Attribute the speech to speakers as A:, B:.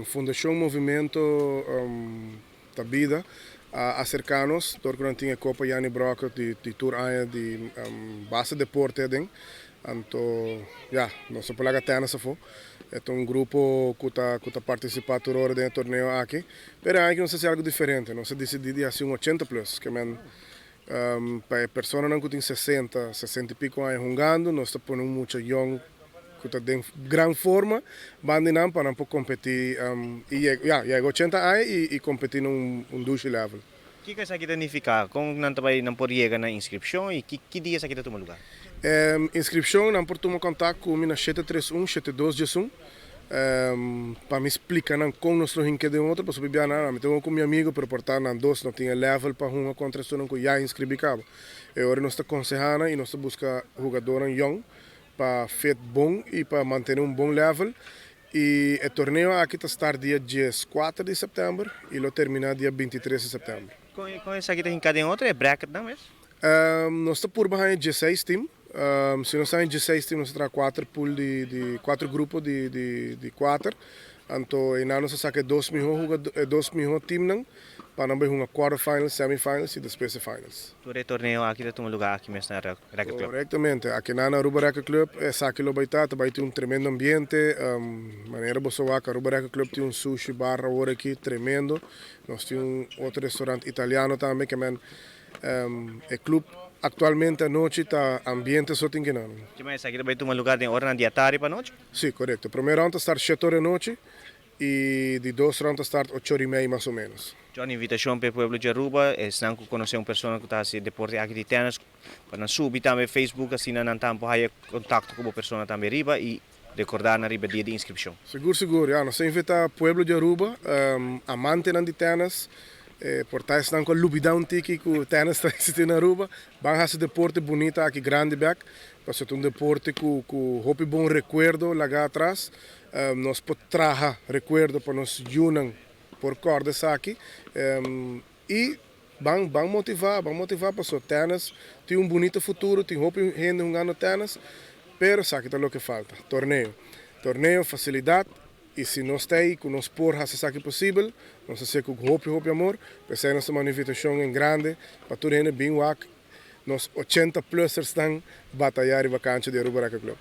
A: Fundacion Movimento ta Bida a acerca nos door cu nan tin e Copa Janny Brokke di tur aña di base deporte aden. Anto ya, nos no por laga tennis afo. E ta un grupo cu ta participa tur ora den e torneo aki. Pero aki nos a haci algo diferente. Nos a dicidi di haci un 80 plus, kiermen pa personanan cu tin 60, 60 y pico aña hungando, nos ta pone un mucha jong cu ta den gran forma, banda nan pa nan por competi y ya, yega 80 aña y competi na un dushi level.
B: Kico esaki ta significa? Con nan tambe nan por yega na inscripcion y ki dia esaki ta tuma luga?
A: Inscripcion, nan por tuma contacto cu mi na 731 7211 pa mi splica nan con nos lo hinca den otro, pasobra biaha mi tin cu mi amigo, pero por ta nan dos no tin level pa hunga contra esunnan cu ya inscribi caba. Y awor nos ta aconseha y nos ta busca hungador young pa fit bon y pa mantene un bon level. Y e torneo aki ta start dia 4 di september y lo termina dia 23 di september.
B: Con esaki ta hinca den otro e bracket nan mes?
A: Nos ta purba 16 team. Si nos tin 16 team, nos tin 4 pool di 4 grupo di 4. Anto, y nos a saca dos miho team nan pa nan hunga quarterfinals, semifinals y despues finals.
B: Tur e torneo aki ta tuma luga aki mes na Racket Club.
A: Correctamente. Aki na Aruba Racket Club, esaki lo bay ta, bay tin un tremendo ambiente, manera bo sa, Aruba Racket Club tin un sushi bar awor aki tremendo. Nos tin un otro restaurant italiano tambe, kiermen e club actualmente anochi ta ambiente so tin cu.
B: Kiermen esaki bay tuma luga den ora di atardi pa anochi?
A: Si, correcto. Prome round ta start 7 or di anochi y di dos round ta start 8 or y mey mas o menos.
B: John, invitacion pa e pueblo di Aruba, esnan cu conoce un persona cu ta haciendo deporte aki di tennis, pa nan subi tambe Facebook, asina nan tambe haya contacto cu e persona tambe riba y recorda nan riba dia di inscripcion.
A: Sigur, sigur. Ja, nos ta invita pueblo di Aruba, amantenan di tennis, por ta esnan cu a lubida un tiki cu tennis ta existi na Aruba, ban haci deporte bunita aki grandi bek, pasobra un deporte cu hopi bon recuerdo laga atras, nos por traha recuerdo pa nos yiunan por corda esaki, y ban motiva, ban motiva, pasobra tennis tin un bunita futuro, tin hopi hende hungando tennis, pero esaki ta loke falta, torneo. Torneo, facilidad, y si nos ta cu nos por haci esaki posibel, nos ta haci cu hopi, hopi amor, pesey nos ta manda invitacion en grande pa tur hende bin wak, nos 80 plusers nan bataya riba cancha di Aruba Racket Club.